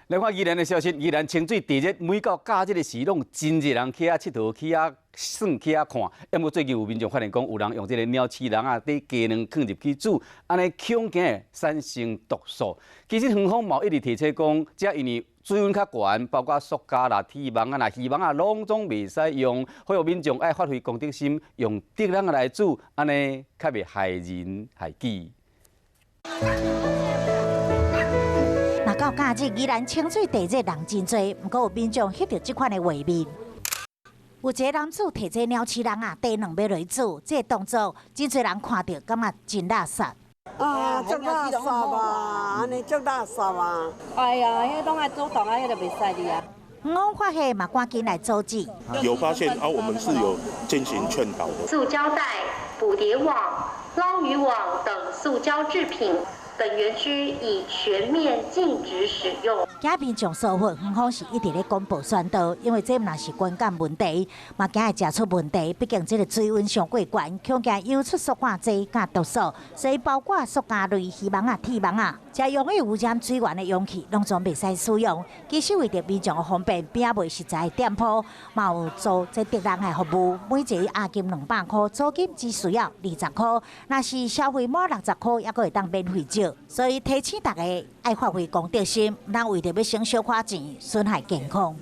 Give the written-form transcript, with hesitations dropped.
來看宜蘭的消息，宜蘭清水地熱每到假日的時，攏真濟人去遐𨑨迌，去遐耍，去遐看。毋過最近有民眾發現講，有人用這個鳥鼠籠仔佇雞卵囥入去煮，按呢恐驚會產生毒素。其實園方嘛一直提醒講，這因為水溫較懸，包括塑膠啦、鐵網仔啦、魚網仔，攏總袂使用。呼籲民眾愛發揮公德心，用竹籠仔來煮，按呢較袂害人害己。若到假日，宜蘭清水地熱人真濟，毋過有民眾翕著這款的畫面。有一个男子提這鳥鼠籠仔，雞卵欲落煮，這個動作真濟人看著感覺真垃圾。啊，足垃圾啊！按呢足垃圾啊！哎呀，彼攏愛主動啊，彼就袂使哩啊。園方發現嘛，趕緊來阻止。有發現啊，我們是有進行勸導的。塑膠袋、捕蝶網、撈魚網等塑膠製品，本園區已全面禁止使用。驚民眾疏忽，園方是一直咧廣播宣導，因為這毋但是觀感問題，嘛驚會食出問題。畢竟這个水溫傷過懸，恐驚游出塑化劑佮毒素，所以包括塑膠類、魚網仔、鐵網仔，這容易污染水源的容器，攏總袂使使用。其實為著民眾的方便，邊仔賣食材的店鋪，嘛有做這竹籠的服務，每一个押金200箍，租金只需要20箍。若是消費滿60箍，猶閣會當免費借。所以提醒大家愛發揮公德心，毋通為著欲省小可錢，損害健康。